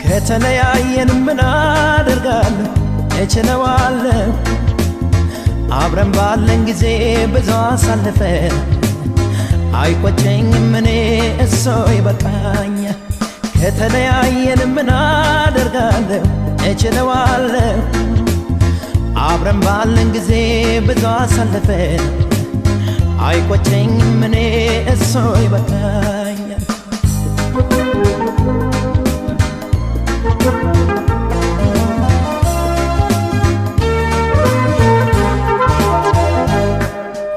ከተለያየን ምን አደርጋለሁ እችለዋለሁ አብረን ባለን ጊዜ ብዙ አሳልፈን አይቆጨኝም እኔ እሱ ይበቃኛል። ከተለያየን ምን አደርጋለሁ እችለዋለሁ አብረን ባለን ጊዜ ብዙ አሳልፈን አይቆጨኝም እኔ እሱ ይበቃኛል።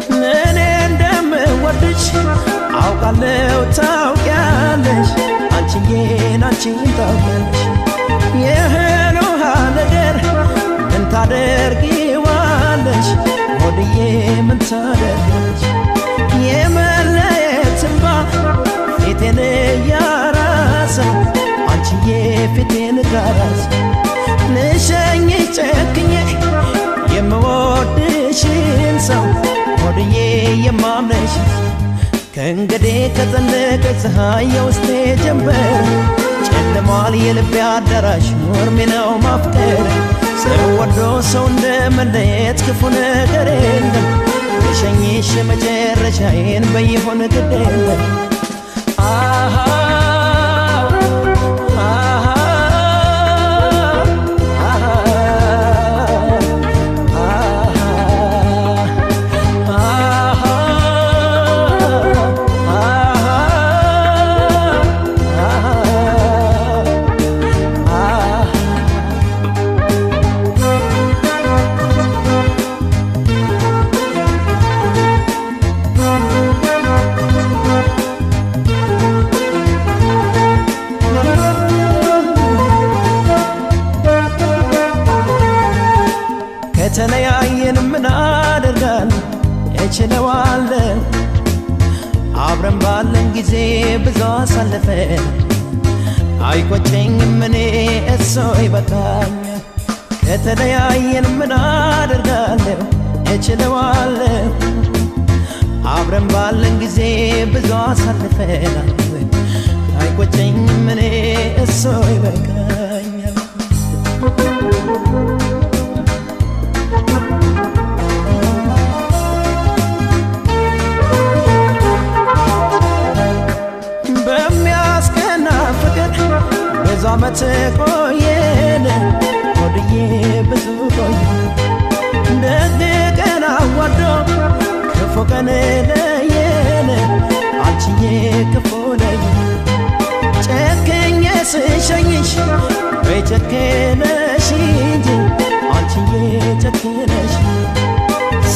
እኔ እንደምወድሽ አውቃለሁ ታውቂያለሽ አንቺዬን አንቺን ታውቂያለሽ የእህል ውሃ ነገር ምን ታደርጊዋለሽ ሆድዬ ምን ታደርጊዋለሽ የመለየት እንባ ፊቴን እያራሰው አንቺዬ ፊቴን ካራሰ ልሸኝሽ ጨክኜ የምወድሽን ሰው ሆድዬ የማምነሽ ከእንግዲህ ከጠለቀች ፀሐይ የውስጤ ጀንበር ጨልሟል የልቤ አዳራሽ ኖርሜ ነው ማፍቀር ሰው ወዶ ሰው እንደመለየት ክፉ ነገር የለም ልሸኝሽ መጨረሻዬን በይሆን ግድ የለም። አሃ አሃ አሃ ከተለያየን ምን አደርጋለሁ እችለዋለሁ አብረን ባለን ጊዜ ብዙ አሳልፈን አይቆጨኝም እኔ እሱ ይበቃኛል። ከተለያየን ምን አደርጋለሁ እችለዋለሁ አብረን ባለን ጊዜ ብዙ አሳልፈናል አይቆጨኝም እኔ እሱ ይበቃኛል። በሚያስቀና ፍቅር ብዙ ዓመት ቆየን ሆድዬ ብዙ ቆየ ደግ ቀን አዋዶ ክፉ ቀን ለየን አንቺዬ ክፉ ለየን ጨክኜ ስሸኝሽ ወይ ጨክነሽ እንጂ አንቺዬ ጨክነሽ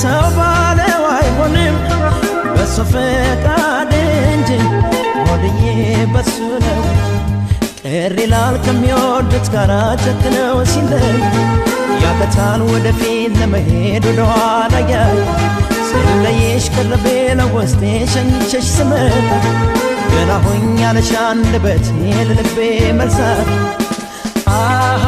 ሰው ባለው አይሆንም በሱ ፈቃድ እንጂ ሆድዬ በሱ ነው ቅር ይላል ከሚወዱት ጋራ ጨክነው ሲለይ ያቅታል ወደፊት ለመሄድ ወደኋላ ያይ ስለይሽ ቅርቤ ነው ውስጤ ሸኝቼሽ ስመጣ ገና ሆኛለሽ አንደበቴ ለልቤ መልሳት አሃ